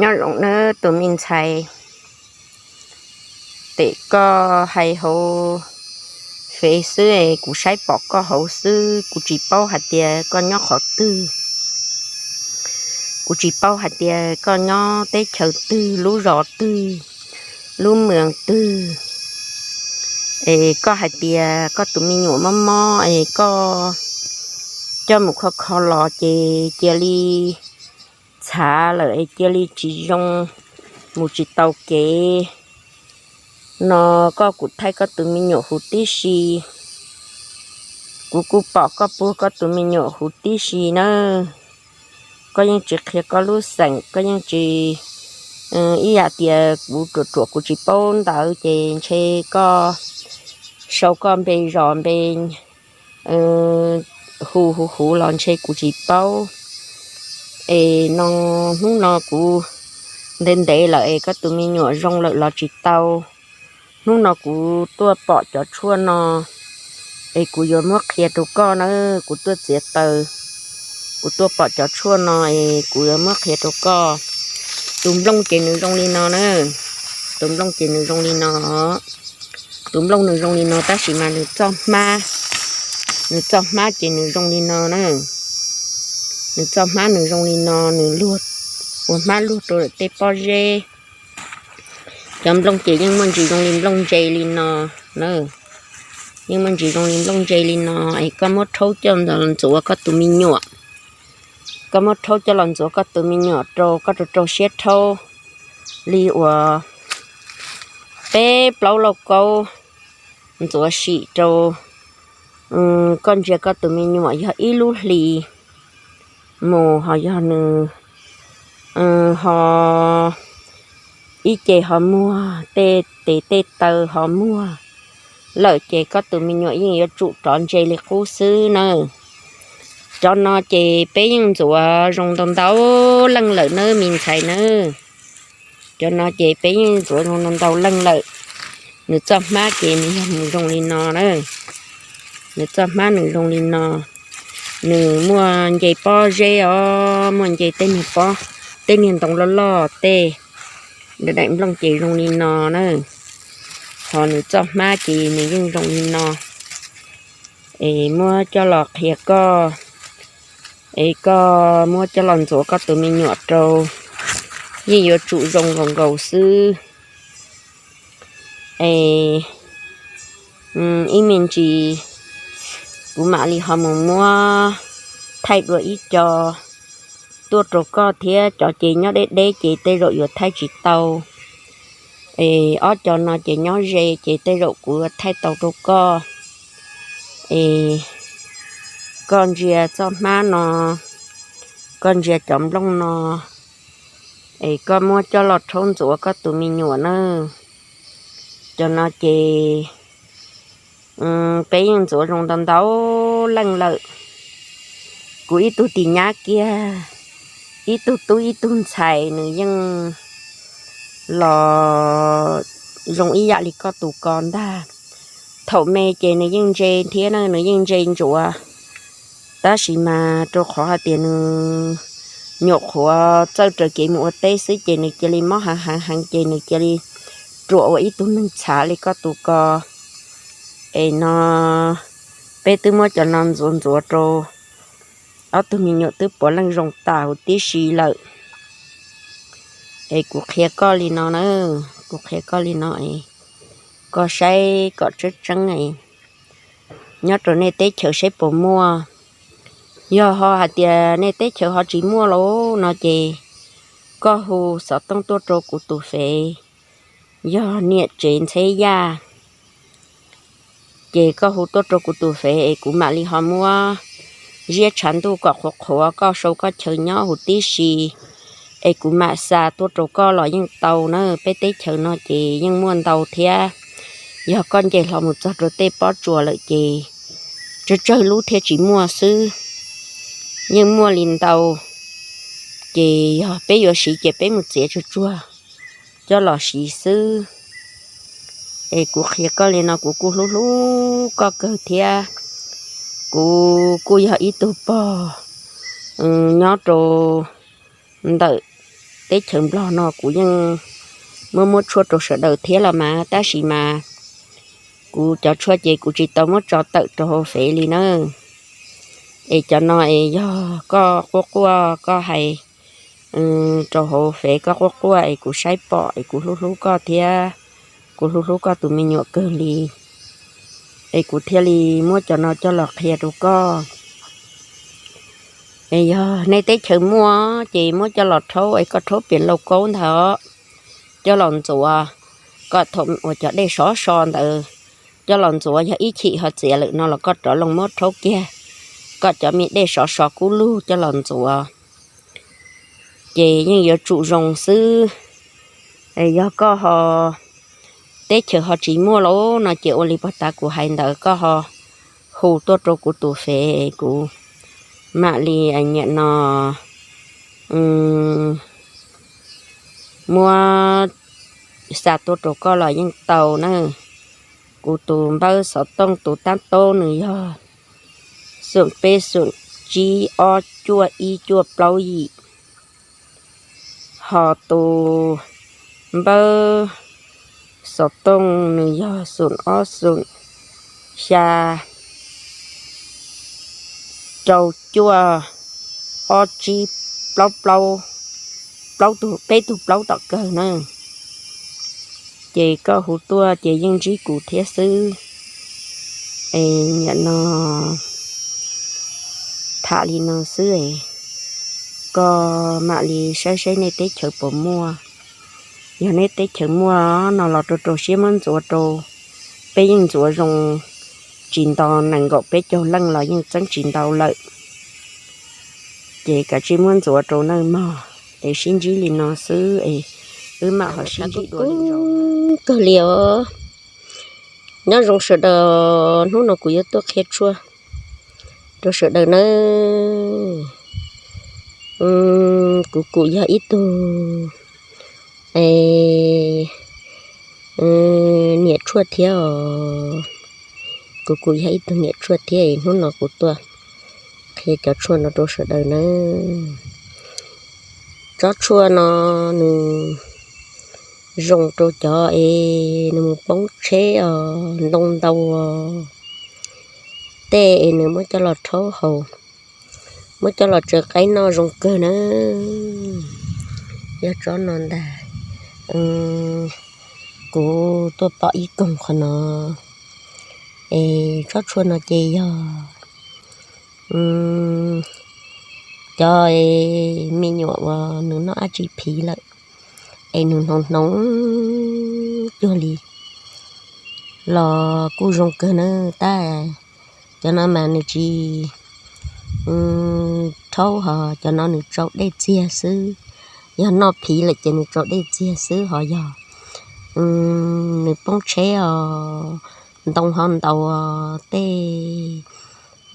Nyob zoo nawb tus me ntxhais, tes koj hais hauv fev xwb es kuv saib pom koj hauv xwb, kuv tsis paub hais tias koj nyob qhov twg, kuv tsis paub hais tias koj nyob teb chaws twg, lub zos twg, lub moos twg. Es koj hais tias koj tus me nyuam mob mob es koj coj mus kho kho los ces cia li txhav lawm es cia li tsis zoo, mus tsis tau kev no, koj kuj thaij koj tus me nyuam huv tib si. Kuv kuj pom koj puag koj tus me nyuam huv tib si nawb. Koj yeej tsis qhia koj lub xeem, koj yeej tsis, ib yam tias kuv ruam ruam kuv tsis paub ntawv ces ntshe koj sau koj npe zos npe hu huv huv los ntshe kuv tsis paub. Es no hnub no kuv ntev ntev lawm es koj tus me nyuam zoo lawm los tsis tau. Hnub no kuv tuaj pom cov tshuaj no es kuv yuav muab qhia rau koj na, kuv tuaj txiav taws, kuv tuaj pom cov tshuaj no es kuv yuav muab qhia rau koj. Tus nplooj ces nws zoo li no na, tus nplooj ces nws zoo li no. Tus nplooj nws zoo li no tab sis mas nws txoj hmab, nws txoj hmab ces nws zoo li no na. Nws txoj hmab nws zoo li no, nws luag, ua hmab luag rau lawm tej pob zeb. Cov nplooj ces yeej muaj ntsis zoo li nplooj ntse li no na. Yeej muaj ntsis zoo li nplooj ntse li no es koj muab rhaub coj los ntxuav koj tus me nyuam. Koj muab rhaub coj los ntxuav koj tus me nyuam rau koj rau rau siab rhaub li uas peb plaub lauj kaub ntxuav sim rau. Koj ntsia koj tus me nyuam yog ib lub hlis mus ho yog nws ho ib ce ho muag, tej tes tej taw ho muag lawm ces koj tus me nyuam yeej yuav tsum rov ntse li qub xwb nawb. Cov no ces peb yeej ntxuav zoo ntau ntau leej lawm nawb me ntxhais nawb. Cov no ces peb yeej ntxuav zoo ntau ntau leej lawm. Nws txoj hmab ces nws yog nws zoo li no na. Nws txoj hmab nws zoo li no. Nws muaj nce pob zeb os, muaj nce tej niag pob, tej niag ntoo loj loj tej. Daim nplooj ces zoo li no na. Ho nws txoj hmab ces nws yeej zoo li no. Es muab coj los qhia koj, es koj muab coj los ntxuav koj tus me nyuam rau, yeej yuav tsum zoo nkaus nkaus xwb. Es ib me ntsis kuv mam li ho mus muab thaij dua ib co tuaj rau koj thiab. Cov ces nyob deb deb ces tej zaum yuav thaij tsis tau. Es ob co no ces nyob ze ces tej zaum kuv yuav thaij tau rau koj. Es koj ntsia txoj hmab no, koj ntsia cov nplooj no, es koj muab coj los rhaub ntxuav koj tus me nyuam na. Cov no ces peb yeej ntxuav zoo ntau ntau leej lawm. Kuv ib tug tim nyab kiag, ib tug tub ib tug ntxhais nws yeej los zoo ib yam li koj tus ko ntag. Thaum me ces nws yeej ntse thiab na, nws yeej ntse ntsuav. Tab sis mas rau qhov hais tias nws nyuam qhuav txawj raws kev mus ua teb xwb ces nws cia li mob heev heev heev ces nws cia li ruam ua ib tug neeg txhav li koj tus ko. Es no peb twb muab cov no ntxuav ntxuav rau ob tug me nyuam twb puav leej zoo tas huv tib si lawm. Es kuv qhia koj li no na, kuv qhia koj li no es koj saib kom tseeb tseeb es nyob rau nej teb chaws saib puas muaj. Yog ho hais tias nej teb chaws ho tsis muaj lauj no ces koj hu xov tooj tuaj rau kuv tus fev, yog Niam Tsev Ntxheb Yaj. Ces koj hu tuaj rau kuv tus fev es kuv mam li ho muab ziab tshav ntuj kom qhuav qhuav koj sau koj chaw nyob huv tib si, es kuv mam xa tuaj rau koj los yeej tau na. Peb teb chaws no ces yeej muaj ntau thiab. Yog koj nce hlo mus txog rau tej pob tsuas lawm ces tsawg tsawg lub thiaj tsis muaj xwb, yeej muaj li ntau. Ces yog peb yuav siv ces peb mus txiav tsuag tsuag coj los siv xwb. Es kuv qhia koj li no kuv kuj hlub hlub koj kawg thiab. Kuv kuj yog ib tug pog nyob rau ntawm teb chaws Nplog no kuv yeej muab muab tshuaj rau sawv daws thiab los mas, tab sis mas kuv cov tshuaj ces kuv tsis tau muab tso tawm rau hauv fev li na. Es cov no es yog koj quaj quaj koj hais rau hauv fev koj quaj quaj es kuv saib pom es kuv hlub hlub koj thiab, kuv hlub hlub koj tus me nyuam kawg li, es kuv thiaj li muab cov no coj los qhia rau koj. Es yog nej teb chaws muaj ces muab coj los rhaub es koj rhaub pias lauj kaub ntawd coj los ntxuav, koj thaum uas cov dej sov so ntawd coj los ntxuav, yog ib chim ho txias lawm no los koj rov los muab rhaub kiag, koj cov me dej sov so kub lug coj los ntxuav ces yeej yuav tsum zoo xwb. Yog koj ho teb chaws ho tsis muaj lauj no ces ua li puag ta kuv hais ntawd koj ho hu tuaj rau kuv tus fev, kuv mam li niam no muab xa tuaj rau koj los yeej tau na. Kuv tus npawb xov tooj tus tab tob nws yog xoom peb xoom tsib ob cuaj ib cuaj plaub yim, ho tus npawb xov tooj nws yog xoom ob xoom xya rau cuaj ob tsib plaub plaub, plaub tug peb tug plaub tom kawg na. Ces koj hu tuaj ces yeej ntsib kuv thiab xwb. Es niam no tham li no xwb es koj mam li saib saib nej teb chaws puas muaj. Yog nej teb chaws muaj no los rau rau siab muab ntxuav rau, peb yeej ntxuav zoo tsis nto, nees nkaum peb caug leej los yeej txeeb tsis ntau lawm. Ces kav tsij muab ntxuav rau nawb mog, es sib ntsib li no xwb es wb mam ho sib ntsib dua lwm zaus kawg li os. Nyob zoo sawv daws, hnub no kuv yuav tuaj qhia tshuaj rau sawv daws nawb. Kuv kuj yog ib tug niam tshuaj thiab os. Kuv kuj yog ib tug niam tshuaj thiab es hnub no kuv tuaj qhia cov tshuaj no rau sawv daws nawb. Tsob tshuaj no nws zoo rau cov es nws mus poob tsheb os, ntoo ntau os, tej es nws muab coj los rhaub haus, muab coj los tsaws qaib noj zoo kawg na. Yog tsob no ntag, kuv tuaj pom ib koog qhov no. Es tsob tshuaj no ces yog cov me nyuam uas nws noj dab tsi phiv lawm es nws hnoos hnoos cuag li los kuj zoo kawg na. Tab cov no mas nws tsis rhaub, ho cov no nws tsau dej txiag xwb. Yog noj phiv lawm ces nws tsau dej txiag xwb, ho yog nws poob tsheb os, ntoo ho ntau os, tej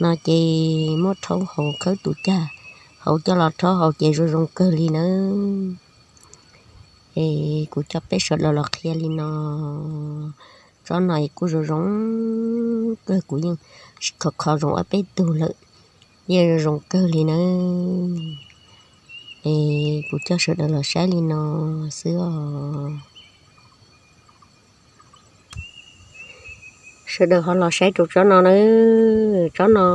no ces muab rhaub haus, khawb tus cag hauv coj los rhaub haus ces zoo zoo kawg li nawb. Es kuv coj peb sawv daws los qhia li no. Tsob no es kuj zoo zoo kawg, kuv yeej kho kho zoo ob peb tug lawm, yeej zoo zoo kawg li nawb. Es kuv coj sawv daws los saib li no xwb os. Sawv daws ho los saib rau tsob no na. Tsob no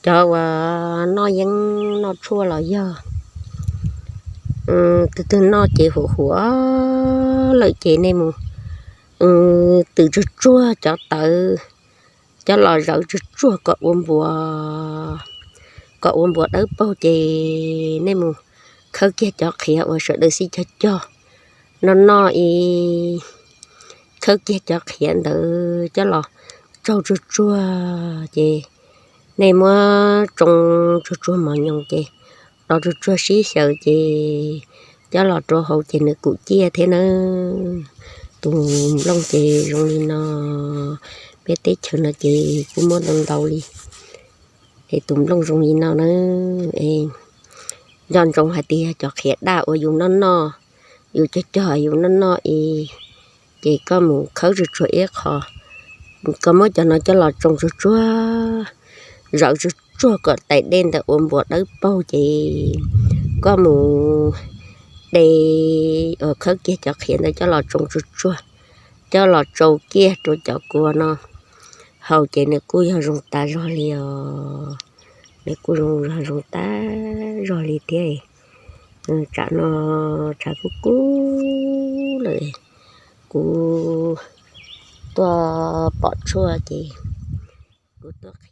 cov uas noj yeeb noj tshuaj los yog tus twg noj ces huam huam lawm ces nej mus twm tsuag tsuag cov tawv, coj los zawv tsuag tsuag kom ua npuas, kom ua npuas dawb paug ces nej mus khawb kiag cov qhiav uas sawv daws xij cog cog noj noj es khawb kiag cov qhiav ntawd coj los tsaug tsuag tsuag ces nej muab tsoo tsuag tsuag mos nyoos ces rov tsuag tsuag sib xyaw ces coj los rau hauv ces nws kum ciaj thiab nawb. Tus nplooj ces zoo li no, peb teb chaws no ces kuj muaj ntau ntau li. Es tus nplooj zoo li no na, nco ntsoov hais tias cov qhiav daj uas yus noj noj, yus cog cog yus noj noj es, ces koj mus khawb tsuag tsuag ib qho, koj muab cov no coj los tsoo tsuag tsuag, zawv tsuag tsuag kom tais dej ntawd ua npuas dawb paug ces koj mus de, khawb kiag cov qhiav ntawd coj los tsoo tsuag tsuag, coj los tsoo kiag rau cov kua no haus ces nws kuj yog zoo tas zog li os. Nws kuj zoo, zoo tas zog li thiab. Tsam no tshav kub kub lawm, kuv tuaj pom tshuaj ces kuv tuaj